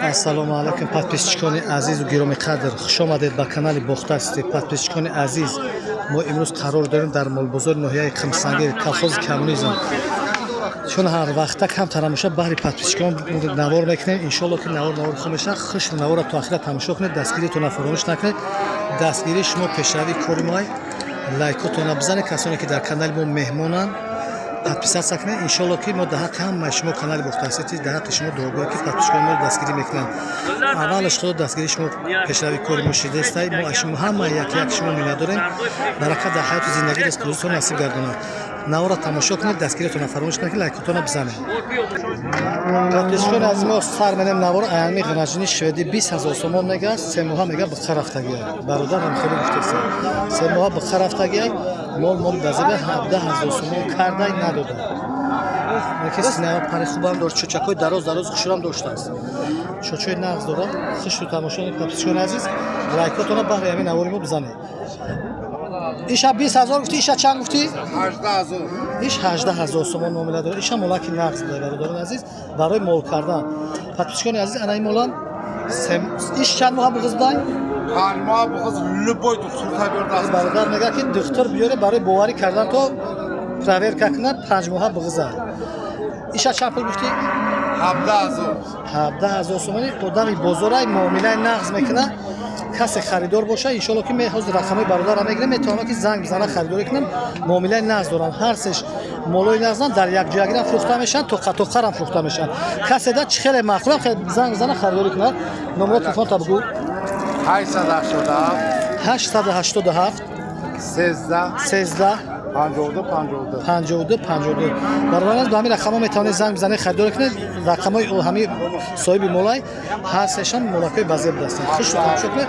Ассалому алайкум, подписчикони азизу гиромиқадр, хушомадед ба канали Бохтар Сити. Подписчикони азиз, мо имрӯз қарор дорем дар молбозори ноҳияи Қумсангир, колхози Коммунизм. Чун ҳар вақта камтар меша, баҳри подписчикон навор мекунем. Иншолло, ки навор навори хуб меша. Хуш навора то ахира тамошо кунед, дастгиритона фаромӯш накунед. Дастгирии шумо пешравии кори моай. Лайкотона бизанед. Касоне ки дар канали мо меҳмонанд, подписаться кунед. Иншолло, ки мо дар ҳаққи ҳамаи шумо, канали Бохтар Сити дар ҳаққи шумо дуогӯя, ки подписчикони моро дастгирӣ мекунанд. Аввалаш худо, дастгирии шумо пешравии кори мо шидестай. Мо аз шумо ҳама як як шумо миннатдорем. Баракат дар ҳаёту зиндагӣ, ризқу насиб гардонад. Навора тамошо кунед, дастгиритона фаромӯш накунед, лайкотона бизанед. Подписчикони азиз, мо сар менем навор аями ғанаҷини шведӣ. 20 000 сомон мега, 3 моҳа мега биқа рафтагия. Бародарам хеле гуфтеса, 3 моҳа биқа рафтагия. Мол мол базеба 17 000 сомон кардай, надода. Ки синама пари хубам дошт, чӯчакҳои дароз дароз хушрам доштааст, чӯчои нағз дорад. Хушу тамошо. Подписчикони азиз, лайкотона баҳри ҳамин навори мо бизанед. Иша 20 000 гуфтӣ, иша чанд гуфтӣ? Иш 18 000 сомон муомила дорад. Иша молаки нағз буда, бародарони азиз, барои мол кардан. Подписчикони азиз, ана ин молам иш чанд моҳа буғиз будай? Любой духтур. Бародар мега, ки духтур биёре, барои боварӣ кардан, то проверка кунад, 5 моҳа буғиза. Иша чанд пул гуфтӣ? 17 000 сомонӣ. Одами бозорай, муомилаи нағз мекунад. Касе харидор боша, иншолло, ки ҳозир рақамҳои бародарам мегирем, метавонам, ки занг бизанам, харидорӣ кунам. Муомилаи нағз дорам, ҳар сеш молои нағзан, дар якҷоягирам фурӯхта мешаванд, тоқа-тоқарам фурӯхта мешаванд. Касе да чӣ хеле маъқулам, занг бизана, харидорӣ кунад. Номерои телефонта бигӯ. 887. 887. 13. 13. 52 52. 52 52. Бародарон аз ба ҳамин рақамҳо метавонед занг бизанед, харидорӣ кунед. Рақамҳои ҳамин соҳиби молай, ҳар сешон молакҳои базеб ҳастанд. Хушу тамошо кунед,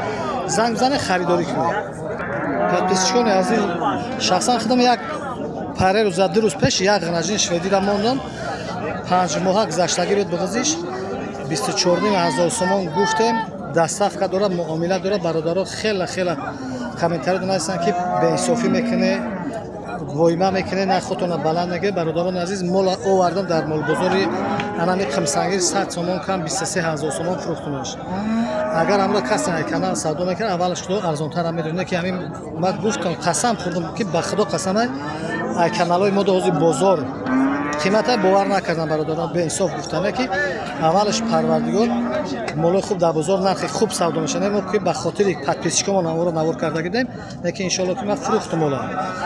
занг бизанед, харидорӣ кунед. Подписчикони азиз, шахсан худам як паре рӯза, 2 рӯз пеш як ғанаҷини шведиро мондам. 5 моҳа гузаштагӣ буд буғизиш. 24 500 сомон гуфтем. Доставка дорад, муомила дорад. Бародаро хела хела комментариё нависанд, ки беинсофӣ мекунед, воима мекунед, нархотона баланд мекунед. Бародарони азиз, мол овардам дар молбозори анами Қимсангир, 100 сомон кам 23 000 сомон фурӯхтумаш. Агар ҳамро касе канал савдо мекунад, аввалаш худо арзонтар медонед, ки ҳамин ман гуфтам, қасам хӯрдам, ки ба худо қасам, ай каналҳои мо ҳозир бозор қимата бовар накардам. Бародарон беинсоф гуфтане, ки аввалаш парвардигор, молои хуб дар бозор нархи хуб савдо мешавад. Мо ки ба хотири подписчикомон аморо навор карда гидем, лекин иншоалло, ки ман фурӯхтум мола,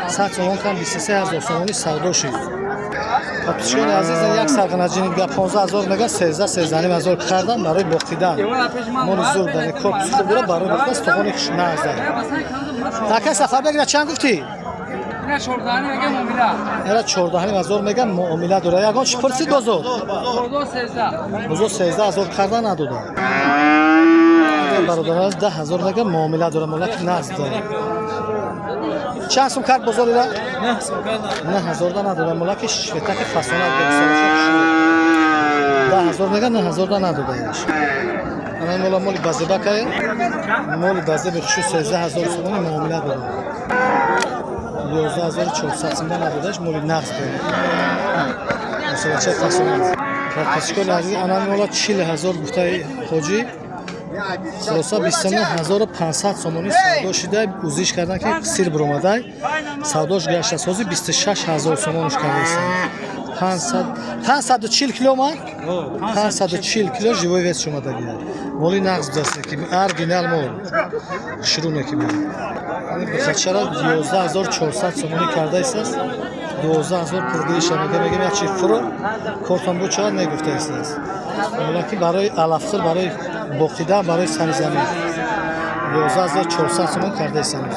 100 сомон кам 23 000 сомонӣ савдо шид. Подписчикони азиз, як сарғанаҷини га 15 000 мега, 13, 13 500 кардам. Барои боқидан моли зур дане, корпуси хуб дорад, барои боқидан стохони нағз дорад. Ака Сафарбек, ина чанд гуфтӣ? Ера 14 500 мега, муомила дорад. Ягон чӣ пурсид бозор? Бозор 13 000 карда, надода. Бародарон, 10 000 мега, муомила дорад, молаки нағз дорад. Чанд сум кард бозор ира? 9000 да надода. Молаки шветаки фасона, 10 000 мега, 9000 да надодаеш. Ана мола моли базебакае, моли базеби хушу, 13 000 сомони, муомила дорад. 11 400 сумда надодаш. Моли нағз дорад, масалача фасона. Подписчикони азиз, ана мола 40 000 гуфтаи ҳоҷӣ. Хулоса, 29 500 сомонӣ савдо шида. Узиш кардан, ки сир биромадай, савдош гаштааст. Ҳозир 26 000 сомониш кардаистанд. 540 кило омад, 540 кило живой вес омадагия. Моли нағз будаст, ки оригинал мол шурӯъ мекунем. Бухачара 11 400 сомонӣ кардаистааст, 12 000 пургириша мега. Мегем, як чи фуро кортон бу чақад негуфтаистааст. Молаки барои алафхӯр, барои боқидан, барои сари замин 11 400 сомон кардаистанд.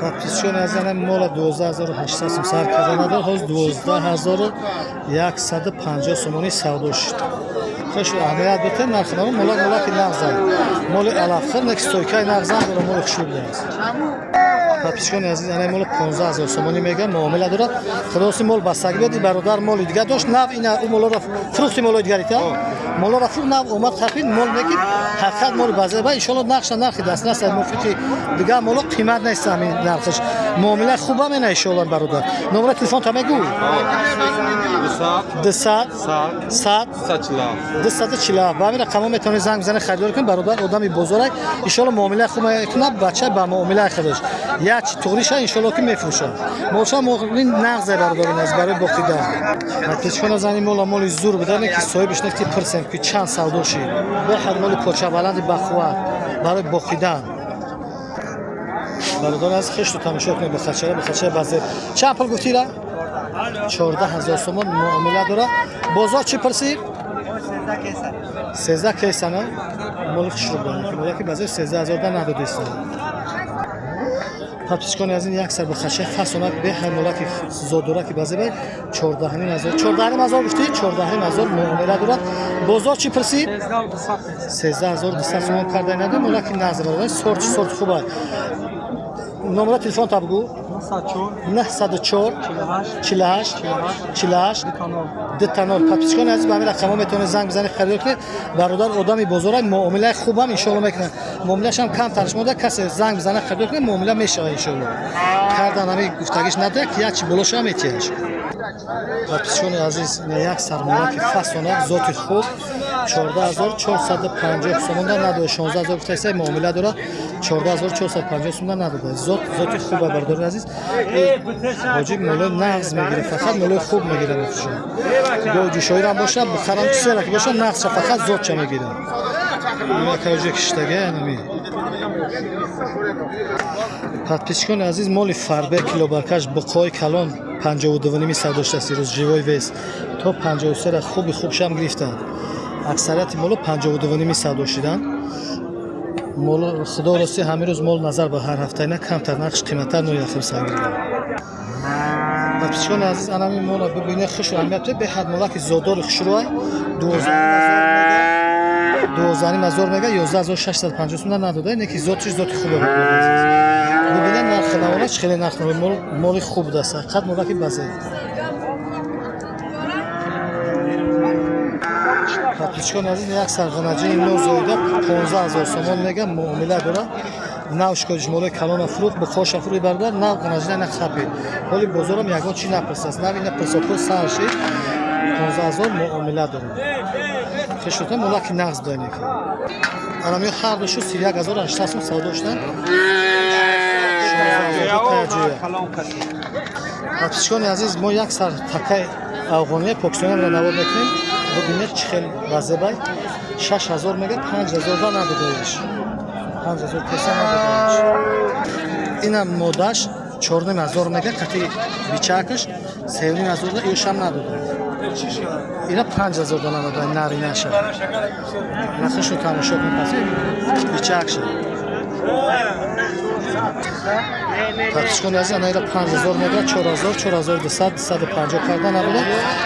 Подписчикони азизам, мола 12 800 сом сар карда надор, ҳозир 12 150 сомонӣ савдо шуд. Хуш аҳамият битен нархи наво. Мола молаки нағзам, моли алафхӯр нек, стойкаи нағзам дора, моли хушрӯ будааст. Подписчикони азиз, ана моли 15 000 сомонӣ мега, муомила дорад. Худоси мол бастагӣ биёд. И бародар моли дига дошт, нав ина ӯ молоро фурӯхти, молои дигарита молоро фурӯхт, нав омад қапид. Мол меки ҳақиқат моли база ба иншоалло, нақша нархи дастраст, мувофиқи дигар моло қимат нест. Ҳамин нархаш. Муомила хуба мена, иншоалло, бародар. Номера телефонта мегӯ. 200. 200. 100. 147. 247. Ба ҳамин рақамҳо метавонед занг бизанед, харидорӣ кунед. Бародар одами бозорак, иншоалло, муомила хуб мекунад. Бача ба муомилаи худаш як чи туғриша, иншоалло, ки мефурӯшад. Молша моли нағзе, бародарин, аз барои боқида. Печкона зани мола, моли зур будане, ки соҳибиш не, ки пурсем, ки чанд савдо шид. Беҳад моли почабаланди бахувват барои боқидан. Бародар, аз хешту тамошо кунед, бихачара, бихачара базе. Чанд пул гуфтира? 14 000 сомон муомила дорад. Бозор чӣ пурсид? 13 кесана. Моли хушрӯ буданд, мола ки баъзе 13 000 да надодистанд. Подписчикони аз ин, як сар бихача фасонак, беҳар молаки зодораки баъзе бай 14 500, 14 500 гуфтӣ, 14 500 муомила дорад. Бозор чӣ пурсид? 13 200 сомон карда надо. Молаки нағз, бародар, сорти сорт хуба. Номера телефон та бугӯ. 904 48 48 00. Подписчикони азиз, ба ҳамин рақамҳо метавонед занг бизанед, харидор кунед. Бародар одами бозора, муомилаи хубам иншоалло мекунад. Муомилашам камтар шумода. Касе занг бизанад, харидор кунад, муомила мешавад, иншоалло. Кардан ҳамин гуфтагиш надояд, ки як чи болошам метиҳаш. Подписчикони азиз, як сармолаки фасонак, зоти хуб, 14 450 сомонда надода. 16 000 гуфтаиса, муомила дорад. 14 450 сомонда надода. Зот зоти хуба, бародари азиз. Ҳоҷи молои нағз мегирад, фақат молои хуб мегирад, мефурӯшад. Гоҳ ҷӯшоирам бошад, бухарам, чизера ки бошад, нағзша, фақат зотша мегирад. Акаҷо киштага анами. Подписчикони азиз, моли фарбе, килобаркаш, буқои калон 52,5 савдо шудааст ирӯз. Живой вес то 53 хуби хубшам гирифтанд. Аксарияти моло 52,5 савдо шуданд. Моло, худо рости, ҳамин рӯз мол назар ба ҳар ҳафтаина камтар нархш қиматтар нояхир сангирида. Подписчикони азиз, анами мола бибинед, хушу аҳамият, беҳад молаки зодори хушрӯай. 12 500 мега, 11 650 сомон надода. Не ки зотиш зоти хубе. Бибинед, нархи навора чӣ хеле нарх, моли хуб будааст, ҳақиқат молаки базе. Подписчикони азиз, як сарғанаҷии нозоида 15 000 сомон мега, муомила дорад. Нав шикоҷиш, молои калона фурӯх, бухоша фурӯи, бародар, нав ғанаҷина на хапид. Ҳоли бозорам ягон чӣ напурсааст. Нав ина пурсопур сар шид. 15 000 муомила дорад. Хешота молаки нағз будане, ки анами ҳар душу 31 800 сом савдо шуданд. 16 000. Подписчикони азиз, мо як сар такаи афғония покистонияро навор мекунем. Бибинед, чӣ хел вазебай. 6000 мега, 5000 да надодаеш, 5000 песа надодаеш. Инам модаш 4500 мега, қати бичакаш 3500 да, ишам надода. Ина 5000 да надода. Наринаша нахишу тамошо кун, пас бичакша. Подписчикони азиз, ана ира 5000 мега, 4000, 4200, 250 карда набуда.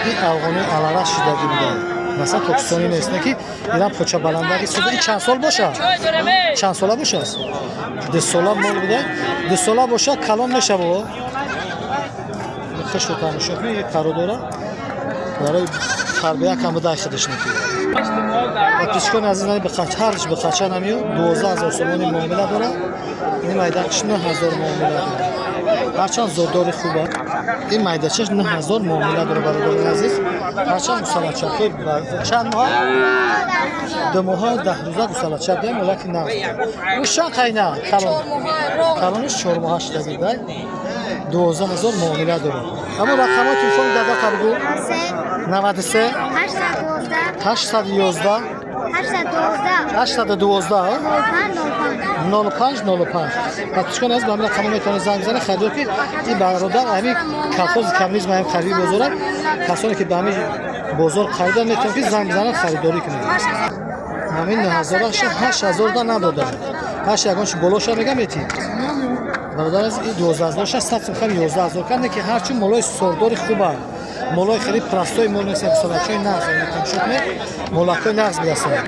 Ин афғони алара шидагӣ буда, масалан, покистони нест, не ки ирам почабаландаги суда. Ин чанд сол боша, чанд сола бошааст? 2 сола мол буда, 2 сола боша, калон мешава. Хешу тамошо кунед, як паро дора, барои фарбиякам буда худаш неки. Подписчикони азиз, ҳарч бихача намиё 12 000 сомони муомила дорад. Ин майдакш 9000 муомила дорад, ҳарчанд зоддори хуба. Ин майдачаш 9000 муомила дорад, бародарони азиз. Ҳарчанд гусалачакҳои чанд моҳ, 2 моҳа 10 рӯза гусалачак даем, молаки нағз. Уш чанд қайна калон, калониш 4 моҳа шуда дай, 12 000 муомила дорад. Ҳамон рақамҳои телефони дада табгӯ. 93 811 812 05 05. Подписчикони азиз, ба ҳамин рақамҳо метавонед занг бизанед, харидор ки. Ин бародар ҳамин колхози коммунизм, ҳамин қариби бозорак. Касоне ки ба ҳамин бозор харидан, метавонед ки занг бизананд, харидорӣ кунед. Ҳамин 9000-аша 8000 да надоданд. Ҳашт ягон чи болоша мега, метӣ, бародар аз. Ин 12 600 сум хам, 11 000 канд, ки ҳарчи молои сордори хуба, молои хеле простой мол нест, гусалачои нағз тамошо кунед, молакҳои нағз бидастанд.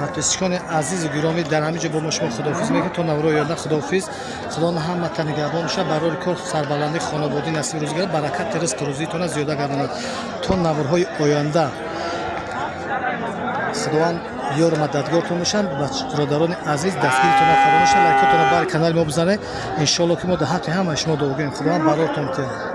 Подписчикони азизу гиромӣ, дар ҳамин ҷо бо мо шумо худоҳофиз мекунем то наврӯи оянда. Худоҳофиз, Худо ҳамата нигаҳбон бошад, барори кор, сарбаландӣ, хонободӣ насиби рӯзгар, баракати ризқу рӯзиитона зиёда гардонад. То наворҳои оянда, Худованд. Ёру мададгортон бошанд. Бародарони азиз, дастгиритона фаромӯш, лайкотона бар канали мо бизанед. Иншоалло, ки мо дар ҳаққи ҳамаи шумо дуогӯем. Худованд барортон тиҳад.